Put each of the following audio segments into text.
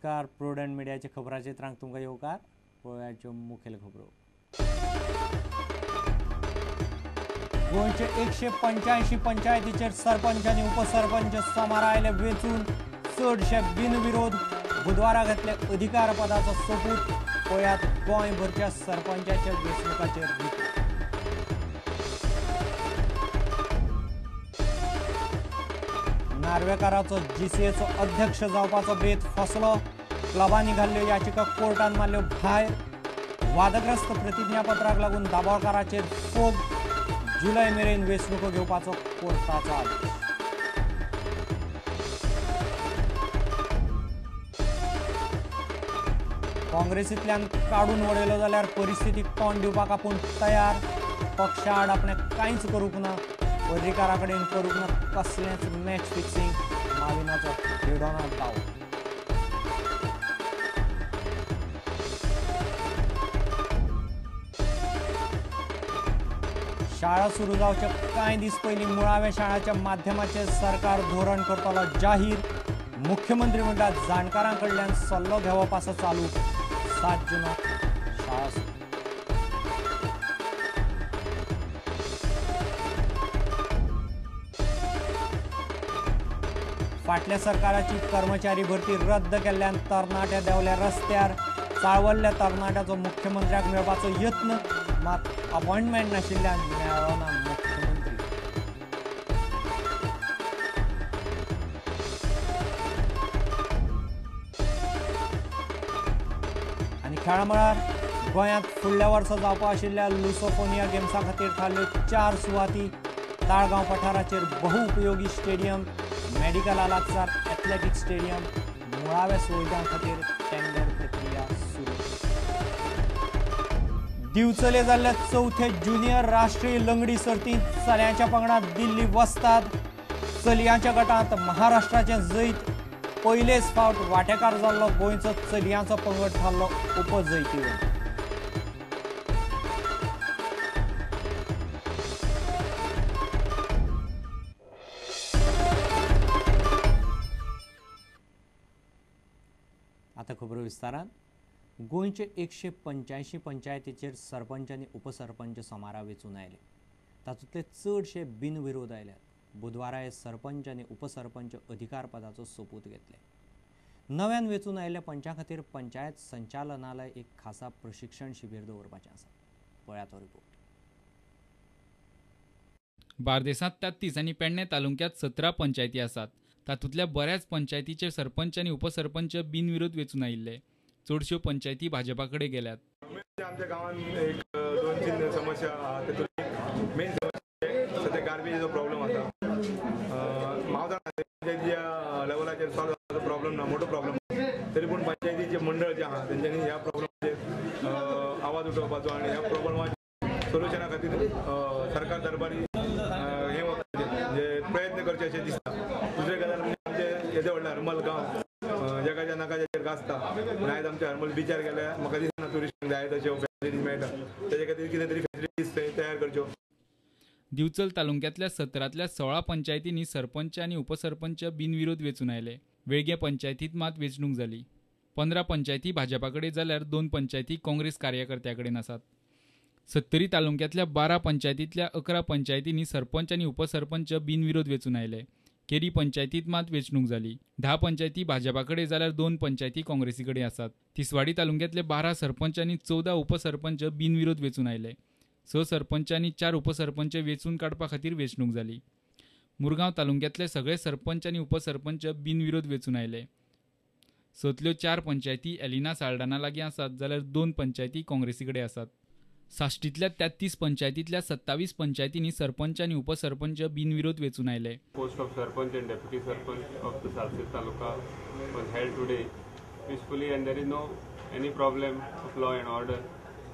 नमस्कार, प्रुडंट मिडियाच्या खबराचित्रांक तुमकां येवकार. पळोवयाच्यो मुखेल खबरो. गोंयचे 185 पंचायतीचेर सरपंच आनी उपसरपंच सोमारा आयले वेंचून, चडशे बिनविरोध. बुधवारा घेतले अधिकारपदाचो सोपूत. पळयात गोंयभरच्या सरपंचाच्या वेंचणुकाचेर रिपोर्ट. नार्वेकाराचो जीसीएचो अध्यक्ष जावपाचो बेत फसलो. क्लबांनी घाल्ल्यो याचिका कोर्टान मारल्यो भायर. वादग्रस्त प्रतिज्ञापत्राक लागून दाबोळकाराचेर फोग. जुलय मेरेन वेंचणुको घेवपाचो कोर्टाचो आदेश. काँग्रेसींतल्यान काडून उडयलो जाल्यार परिस्थितीक तोंड दिवपाक आपूण तयार. पक्षा आड आपणें कांयच करूंक ना. पर्रीकारा कडेन करूंक ना कसलेंच मॅच फिक्सिंग. माविनाचो हेडोना दावो. शाळा सुरू जावच्या कांय दीस पयलीं मुळाव्या शाळाच्या माध्यमाचेर सरकार धोरण करतलो जाहीर. मुख्यमंत्री म्हणटात जाणकारां कडल्यान सल्लो घेवप आसा चालू. 7 जुनाक शाळा सुरू. फाटल्या सरकाराची कर्मचारी भरती रद्द केल्ल्यान तरणाटे देंवल्या रस्त्यार. चाळवल्ल्या तरणाट्याचो मुख्यमंत्र्याक मेळपाचो यत्न, मात अपॉयंटमेंट नाशिल्ल्यान मेळ्ळो ना मुख्यमंत्री. आनी खेळा मळार गोंयांत फुडल्या वर्सा जावपा आशिल्ल्या लुसोफोनिया गेम्सा खातीर थारल्यो 4 सुवाती. ताळगांव पठाराचेर बहुउपयोगी स्टेडियम, मेडिकला लागसार एथलेटिक स्टेडियम, मुळाव्या सुविधां खातीर टेंडर प्रक्रिया सुरू. दिवचले जाल्ल्या चवथे ज्युनियर राष्ट्रीय लंगडी सर्तींत चल्यांच्या पंगडांत दिल्ली वस्ताद. चलयांच्या गटांत महाराष्ट्राचें जैत. पयलेच फावट वांटेकार जाल्लो गोंयचो चलयांचो पंगड थारलो उपजैतिवंत. आतां खबरो विस्तारान. गोंयचे 185 पंचायतीचेर सरपंच आनी उपसरपंच सोमारा वेंचून आयले. तातूंतले चडशे बिनविरोध आयल्यात. बुधवारा हे सरपंच आनी उपसरपंच अधिकारपदाचो सोपूत घेतले. नव्यान वेंचून आयिल्ल्या पंचां खातीर पंचायत संचालनालय एक खासा प्रशिक्षण शिबीर दवरपाचें आसा. पळयात हो रिपोर्ट. बार्देसांत 33 आनी पेडणे तालुक्यांत 17 पंचायती आसात. तातूंतल्या बऱ्याच पंचायतीचे सरपंच आनी उपसरपंच बिनविरोध वेंचून आयिल्ले. चडश्यो पंचायती भाजपा कडेन गेल्यात. आमच्या गांवांत एक 2-3 समस्या आहा. तेतूंत मेन समस्या सद्या गार्बेजीचो प्रॉब्लम आसा. हांव जाणा पंचायतीच्या लेवलाचेर सॉल्व जावपाचो प्रॉब्लम ना, मोठो प्रॉब्लम. तरी पूण पंचायतीचे मंडळ जे आहा तेंच्यांनी ह्या प्रॉब्लमाचेर आवाज उठोवपाचो आनी ह्या प्रॉब्लमाच्या सोल्युशना खातीर सरकार दरबारी हें म्हणजे प्रयत्न करचे अशें दिसता. दुसरे गजाल म्हणजे आमचे येदे व्हडले हरमल गांव जगाच्या नाकाचेर गाजता. पूण आयज आमच्या हरमल बिचार गेल्यार म्हाका दिसना ट्युरिस्टांक जाय तश्यो फॅसिलिटीज मेळटा. तेजे खातीर कितें तरी फॅसिलिटीज थंय तयार करच्यो. दिवचल तालुक्यांतल्या 17तल्या 16 पंचायतींनी सरपंच आनी उपसरपंच बिनविरोध वेंचून आयले. वेळगें पंचायतींत मात वेंचणूक जाली. 15 पंचायती भाजपा कडेन जाल्यार 2 पंचायती काँग्रेस कार्यकर्त्या कडेन आसात. सत्तरी तालुक्यांतल्या 12 पंचायतींतल्या 11 पंचायतींनी सरपंच आनी उपसरपंच बिनविरोध वेंचून आयले. केरी पंचायतींत मात वेंचणूक जाली. 10 पंचायती भाजपा कडेन जाल्यार 2 पंचायती काँग्रेसी कडेन आसात. तिसवाडी तालुक्यांतले 12 सरपंच आनी 14 उपसरपंच बिनविरोध वेंचून आयले. 6 सरपंच आनी 4 उपसरपंच वेंचून काडपा खातीर वेंचणूक जाली. मुरगांव तालुक्यांतले सगळे सरपंच आनी उपसरपंच बिनविरोध वेंचून आयले. 6तल्यो 4 पंचायती एलिना साल्डाना लागीं आसात जाल्यार 2 पंचायती काँग्रेसी कडेन आसात. साश्टींतल्या 33 पंचायतींतल्या 27 पंचायतींनी सरपंच आनी उपसरपंच बिनविरोध वेंचून आयले. Post of sarpanch and deputy sarpanch of the Salcete taluka was held today peacefully and there is no any problem of law and order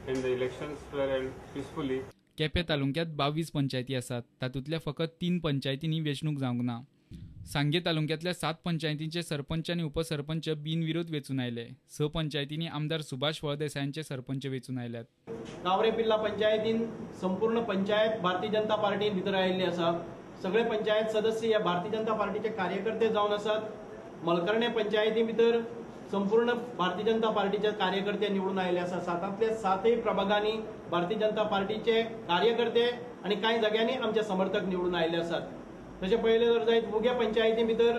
and the elections were held peacefully. Quepem तालुक्यांत 22 पंचायती आसात. तातूंतल्या फकत 3 पंचायतींनी वेंचणूक जावंक ना. सांगे तालुक्यांतल्या 7 पंचायतींचे सरपंच आनी उपसरपंच बिनविरोध वेंचून आयले. 6 पंचायतींनी आमदार सुभाष फळदेसायांचे सरपंच वेंचून आयल्यात. गावरे पिल्ला पंचायतीन संपूर्ण पंचायत भारतीय जनता पार्टीन भितर आयिल्ली आसा. सगळे पंचायत सदस्य ह्या भारतीय जनता पार्टीचे कार्यकर्ते जावन आसात. मलकर्णे पंचायती भितर संपूर्ण भारतीय जनता पार्टीचे कार्यकर्ते निवडून आयिल्ले आसा. 7तल्या 7 प्रभागांनी भारतीय जनता पार्टीचे कार्यकर्ते आनी कांय जाग्यांनी आमचे समर्थक निवडून आयिल्ले आसात. तशें पळयलें जर जायत मुगे पंचायती भितर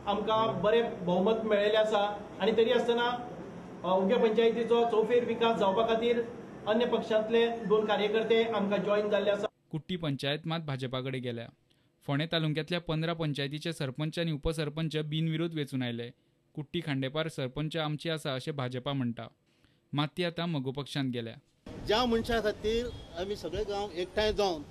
आमकां बरें बहुमत मेळिल्लें आसा आनी तरी आसतना उगे पंचायतीचो चौफेर विकास जावपा खातीर अन्य पक्षांतले 2 कार्यकर्ते आमकां जॉईन जाल्ले आसा. कुट्टी पंचायत मात भाजपा कडेन गेल्या. फोंडें तालुक्यांतल्या 15 पंचायतीचे सरपंच आनी उपसरपंच बिनविरोध वेंचून आयले. कुट्टी खांडेपार सरपंच आमची आसा अशें भाजपा म्हणटा, मात ती आतां मगो पक्षांत गेल्या. ज्या मनशा खातीर आमी सगळे गांव एकठांय जावन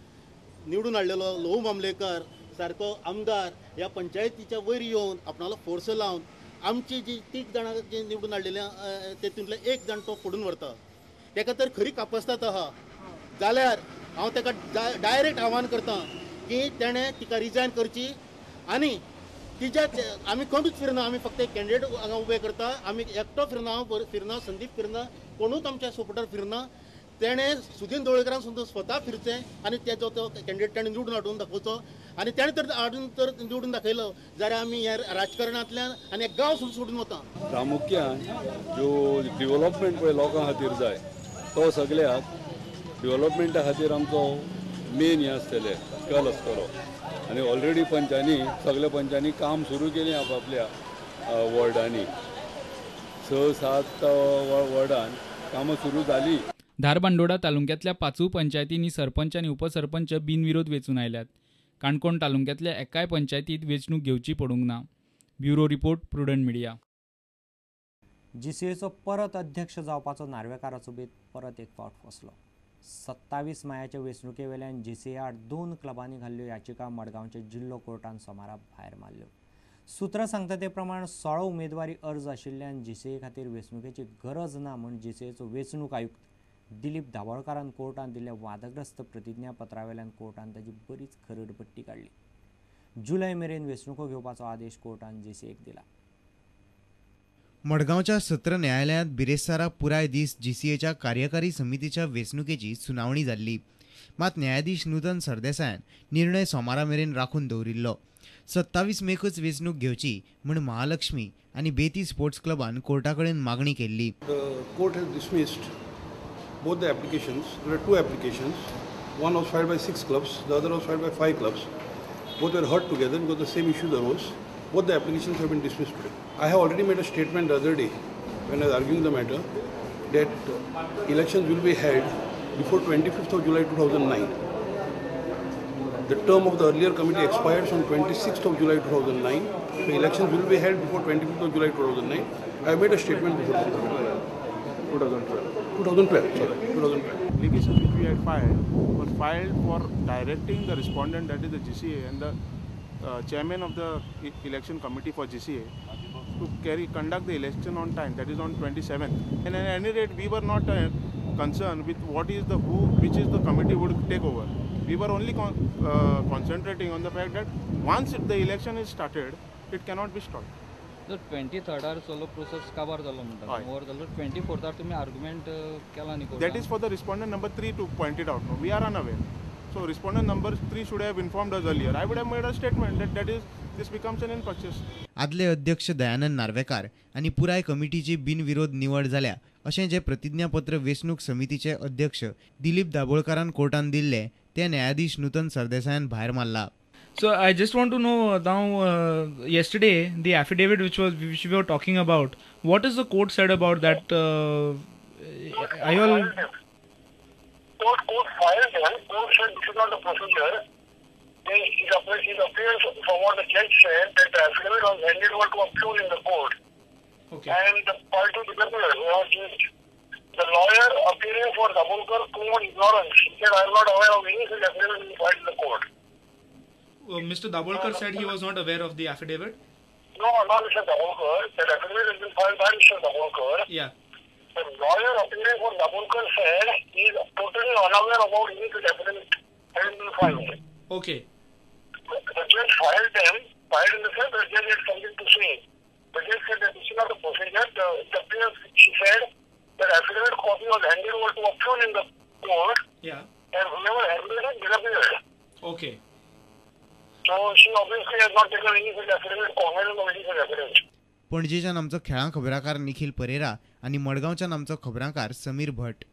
निवडून हाडलेलो लहू मामलेकर सारको आमदार ह्या पंचायतीच्या वयर येवन आपणालो फोर्स लावन आमची जी 3 जाणां जी निवडून हाडलेली तेतूंतले 1 जाण तो फोडून व्हरता. ताका तर खरी कापस्तात आहा जाल्यार हांव ताका डायरेक्ट आव्हान करता की तेणें तिका रिजायन करची आनी तिच्या आमी कोणूच फिरना, आमी फक्त एक कॅन्डिडेट हांगा उबे करता. आमी एकटो फिरना, हांव फिरना, संदीप फिरना, कोणूच आमच्या सपोर्टर फिरना. तेणें सुदीन ढवळीकरान सुद्दां स्वता फिरचें आनी तेजो तो कॅन्डिडेट तेणें निवडून हाडून दाखोवचो आनी तेणें तर हाडून तर निवडून दाखयलो जाल्यार आमी ह्या राजकारणांतल्यान आनी एक गांव सोडून वता. प्रामुख्यान ज्यो डिवलॉपमेंट पळय लोकां खातीर जाय तो सगळ्याक डिवलॉपमेंटा खातीर आमचो मेन हें आसतलें, कल आसतलो. आनी ऑलरेडी पंचांनी सगळ्या पंचांनी काम सुरू केलें आपापल्या वॉर्डांनी, 6-7 वॉर्डान कामां सुरू जालीं. धारबांदोडा तालुक्यांतल्या 5 पंचायतींनी सरपंच आनी उपसरपंच बिनविरोध वेंचून आयल्यात. काणकोण तालुक्यांतल्या एकाय पंचायतींत वेंचणूक घेवची पडूंक ना. Bureau report, Prudent Media. जीसीएचो परत अध्यक्ष जावपाचो नार्वेकाराचो बेत परत एक फावट फसलो. 27 मायाच्या वेंचणुके वेल्यान जीसीए आड 2 क्लबांनी घाल्ल्यो याचिका मडगांवच्या जिल्लो कोर्टान सोमारा भायर मारल्यो. सूत्रां सांगता ते प्रमाण 16 उमेदवारी अर्ज आशिल्ल्यान जीसीए खातीर वेंचणुकेची गरज ना म्हूण जीसीएचो वेंचणूक आयुक्त दिलीप दाभोळकारान कोर्टान दिल्ल्या वादग्रस्त प्रतिज्ञापत्रावेल्यान कोर्टान ताजी बरीच खरडपट्टी काडली. जुलय मेरेन वेंचणुको घेवपाचो आदेश कोर्टान जीसीएक दिला. मडगांवच्या सत्र न्यायालयांत बिरेस्तारा पुराय दीस जीसीएच्या कार्यकारी समितीच्या वेंचणुकेची सुनावणी जाल्ली. मात न्यायाधीश नूतन सरदेसायान निर्णय सोमारा मेरेन राखून दवरिल्लो. 27 मेकच वेंचणूक घेवची म्हूण महालक्ष्मी आनी बेती स्पोर्ट्स क्लबान कोर्टा कडेन मागणी केल्ली. Court has dismissed both the applications. There are 2 applications. One was filed by 6 clubs, the other was filed by 5 clubs. Both were heard together because the same issues arose. Both the applications have been dismissed today. I have already made a statement the other day when I was arguing the matter that elections will be held before 25th of July 2009. The term of the earlier committee expires on 26th of July 2009. So elections will be held before 25th of July 2009. I have made a statement before the committee. 2012. Sorry, 2012. Application which we had filed was filed for directing the respondent, that is the GCA, and the chairman of the election committee for GCA to conduct the election on time, that is on 27th. And at any rate, we were not concerned with what is the who, which is the committee would take over. We were only concentrating on the fact that once the election is started, it cannot be stopped. जर 23rd चलो process काबार जालो म्हणटा over जालो 24th तुमी argument केला न्ही. That is for the respondent number 3 to point it out. No, we are unaware. So respondent number 3 should have informed us earlier. I would have made a statement that that is this becomes an infractuous. आदले अध्यक्ष दयानंद नार्वेकार आनी पुराय कमिटीची बिनविरोध निवड जाल्या अशें जें प्रतिज्ञापत्र वेंचणूक समितीचे अध्यक्ष दिलीप दाभोळकारान कोर्टान दिल्लें तें न्यायाधीश नूतन सरदेसायान भायर मारला. So I just want to know now, yesterday the affidavit which we were talking about, what is the court said about that? Are you all... Court filed them. Court said this is not the procedure. It appears from what the judge said that the affidavit was handed over to a peon in the court. Okay. And the party disappeared. The lawyer appearing for Dabholkar claimed ignorance. He said, I am not aware of any such affidavit being filed in the court. Mr. Dabholkar said he was not aware of the affidavit? No, not Mr. Dabholkar. That affidavit has been filed by Mr. Dabholkar. Yeah. The lawyer appearing for Dabholkar said he is totally unaware about any such affidavit having been filed. Okay. The judge filed them, filed in the sense the judge had something to say. The judge said that this is not the procedure. The appearance, she said that affidavit copy was handed over to a peon in the court. Yeah. And whoever handled it disappeared. Okay. So she obviously has not taken any such affidavit, cognizance of any such affidavit. पणजेच्यान आमचो खेळां खबराकार निखिल परेरा आनी मडगांवच्यान आमचो खबराकार समीर भट.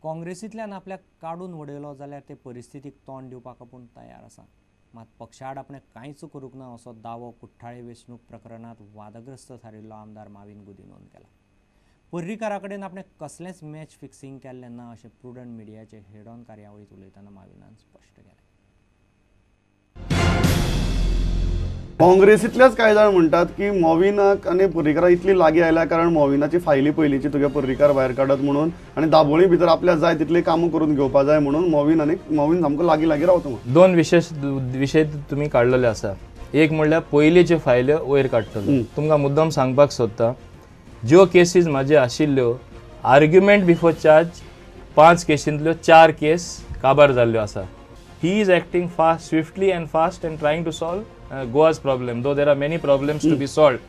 काँग्रेसींतल्यान आपल्याक काडून वडयलो जाल्यार ते परिस्थितीक तोंड दिवपाक आपूण तयार आसा, मात पक्षाआड आपणें कांयच करूंक ना असो दावो कुठ्ठाळे वेंचणूक प्रकरणांत वादग्रस्त थारिल्लो आमदार माविन गुदिन्होन केला. पर्रीकारा कडेन आपणें कसलेंच मॅच फिक्सिंग केल्लें ना अशें प्रुडंट मिडियाचे हेड ऑन कार्यावळींत उलयतना माविनान स्पश्ट केलें. काँग्रेसींतल्याच कांय जाण म्हणटात की मोविनाक आनी पर्रीकाराक इतली लागीं आयल्या कारण मोविनाची फायली पयलींची तुगे पर्रीकार भायर काडत म्हणून आनी दाबोळी भितर आपल्याक जाय तितली कामां करून घेवपा जाय म्हणून मोविन आनी मोविन सामको लागीं लागीं रावता. दोन विशय तुमी काडलेले आसा. एक म्हणल्यार पयलींच्यो फायल्यो वयर काडटलो. तुमकां मुद्दम सांगपाक सोदता, ज्यो केसीस म्हाज्यो आशिल्ल्यो आर्ग्युमेंट बिफोर चार्ज 5 केसींतल्यो 4 केस काबार जाल्ल्यो आसा. He is acting fast, swiftly and fast and trying to solve Goa's problem, though there are many problems to be solved.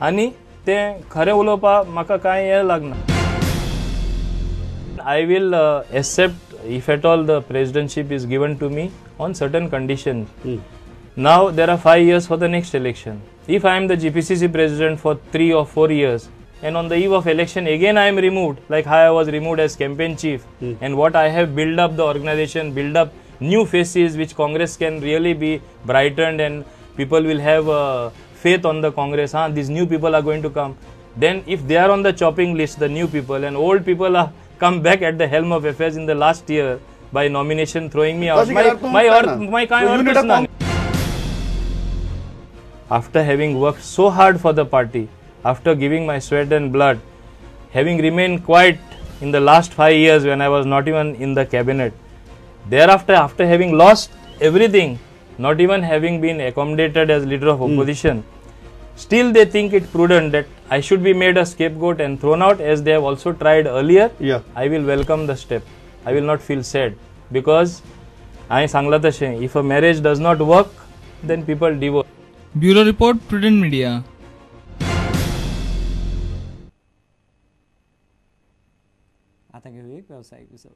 आनी तें खरें उलोवपाक म्हाका कांय हें लागना. I will accept if at all the presidentship is given to me on certain conditions. Now there are 5 years for the next election. If I am the GPCC president for 3 or 4 years and on the eve of election again I am removed, like how I was removed as campaign chief, and what I have built up the organization, build up new faces which Congress can really be brightened and people will have faith on the Congress. These new people are going to come. Then if they are on the chopping list, the new people, and old people are come back at the helm of affairs in the last year by nomination throwing me out. My kind of na. After having worked so hard for the party, after giving my sweat and blood, having remained quiet in the last 5 years when I was not even in the cabinet, thereafter, after having lost everything, not even having been accommodated as leader of opposition, still they think it prudent that I should be made a scapegoat and thrown out, as they have also tried earlier. Yeah. I will welcome the step. I will not feel sad because I sangla tashe, if a marriage does not work, then people divorce. Bureau Report, Prudent Media. आता घेऊया एक व्यावसायिक विसव.